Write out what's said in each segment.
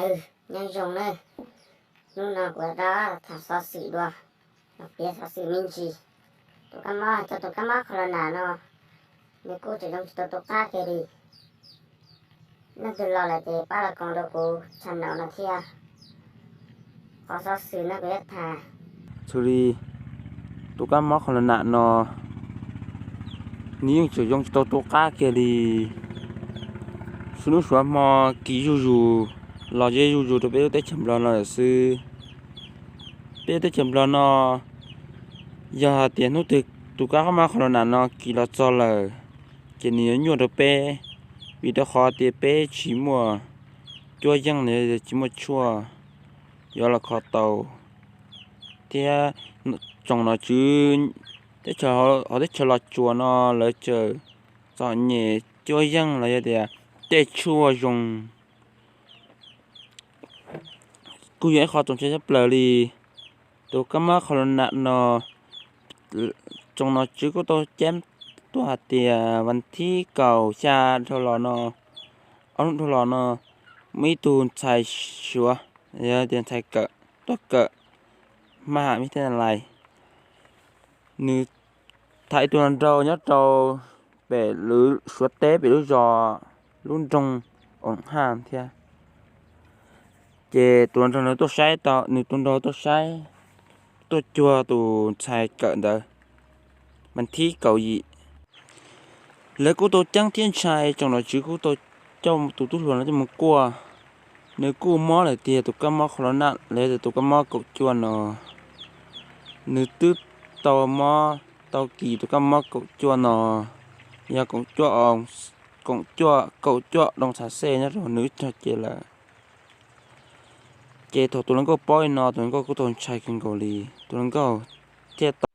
Nyob zoo nawb, hnub no kuv rov tham xov xwm dua, los piav xov xwm me ntsis. Tus kab mob, txog tus kab mob kho lo nas no, nws kuj tseem zoo tsis tau tu qab kiag li. Leej twg los lawm ces pab los koom rau kuv channel no thiab. Qhov xov xwm no kuv yuav tham, xws li tus kab mob kho lo nas no, nws yeej tseem zoo tsis tau tu qab kiag li. Suav hnub suav hmo kis zuj zus, los ze zuj zus rau peb lub teb chaws Nplog no lawm xwb. Peb lub teb chaws Nplog no, yog hais tias hnub twg tus kab mob kho lo nas no kis los txog lawm, ces nws yuav nyuaj rau peb, vim rau qhov tias peb tsis muaj cuab yeej los yog tsis muaj tshuaj yuav los kho tau. Thiab tsoom nom tswv teb chaws, hauv teb chaws Los Tsuas no lawv tseem txom nyem cuab yeej los yog tias tej tshuaj zoo. Kuj yog ib qho txaus ntshai tshaj plaws li. Tus kab mob kho lo nas no, tsoom nom tswv kuj tau ceeb tuaj hais tias vas thib kaum xya dhau los no, ob hnub dhau los no, muaj ib tug ntxhais Suav, yog tias ntxhais kawm, tuaj kawm maj ham mi tej lais, nws tham ib tug hluas nraug nyob rau pem lub Suav teb pem lub zos, lub nroog Oom Haj thiab. Ces tus hluas nraug nws tuaj saib tau, nws tus nraug tuaj saib, tuaj cuag tus ntxhais kawm ntawd, vas thib kaum yim. Lawv kuj tau ceeb thiab ntshai, tsoom nom tswv kuj tau coj tus tub hluas no coj mus kuaj. Nws kuj mob lawm tiag tus kab mob kho lo nas los yog tias tus kab mob kaum cuaj no. Nws twb tau mob, tau kis tus kab mob kaum cuaj no, yog kaum cuaj, kaum cuaj, kaum cuaj doos xas xej nyob rau nws ib tog cev lawm. Ces thaum tus hluas nkauj paub li no, tus hluas nkauj kuj tau ntshai kawg nkaus li. Tus hluas nkauj thiaj tau,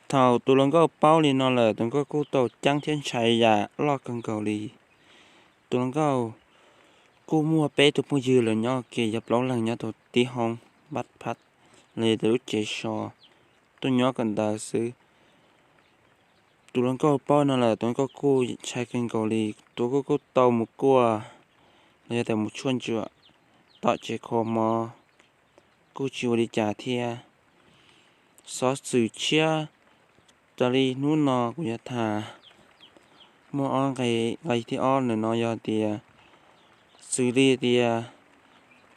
thaum tus hluas nkauj paub li no lawm, tus hluas nkauj kuj tau ceeb thiab ntshai yam loj kawg nkaus li. Tus hluas nkauj kuj muaj peb tug phooj ywg lawm nyob ua ke, yog plaub leeg nyob rau tib hoob npab phab los yog tias lub tsev so, tuaj nyob kawm ntawv xwb. Tus hluas nkauj paub no lawm, tus hluas nkauj kuj ntshai kawg nkaus li. Tus hluas nkauj kuj tau mus kuaj los yog tias mus tshuaj ntsuam tom tsev kho mob, kuj tsis ua li cas thiab. Xov xwm tshiab raws li hnub no kuv yuav tham, muaj ob nqe, nqe thib ob ntawm no yog tias, xws li tias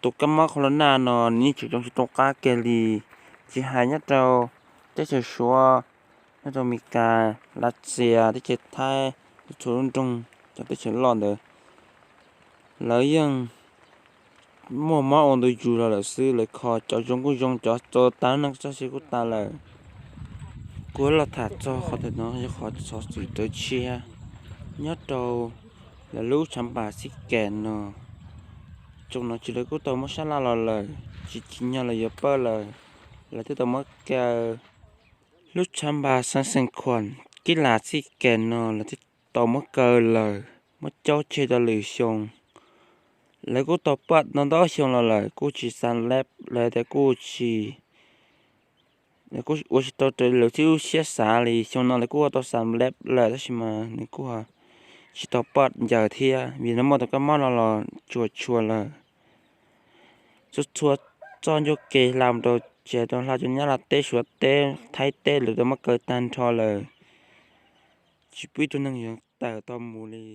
tus kab mob kho lo nas no nws yeej tseem zoo tsis tau qab kiag li, tsis hais nyob rau teb chaws Suav, nyob rau Amelikas, Lav Xias, teb chaws Thaib, txhua lub nroog, cov teb chaws loj ntawd, lawv yeej muaj mob ua ntu zus los lawm xwb, lawv kho cov zoo kuj zoo, cov txo tag neej txoj sia kuj tas lawm. Kuv los tham txog qhov ntawm no yog qhov xov xwm rawv tshiab nyob rau lawv lub tshav npas Xij Kes no. Tsoom nom tswv lawv kuj tau muab sab laj los lawm, tsis tsim nyog lawv yuav pawj lawm, lawv twb tau muab kaw. Lub tshav npas Xeev Khuam Kib Las Xij Kes no lawv twb tau muab kaw lawm, muab caub tseg rau lwm xyoo. Lawv kuj tau pawj tau ntau xyoo los lawm kuj tsis xam leb, lawv tias kuj tsis, kuj ua tsis tau raws li lawv txhib lub siab xav li. Xyoo no lawv kuj ua tau xam leb lawm tab sis mas nws kuj tsis tau pawj ncaws thiab vim lawv muaj tus kab mob no los tsuas tshua lawm. Txhua txhua txoj ncauj ke hla mus rau tsev rau hla rau Nyab Laj teb, Suav teb, Thaib teb lawv tau muab kaw tag nrho lawm, tsis pub ib tug neeg yuav tawm tau mus li.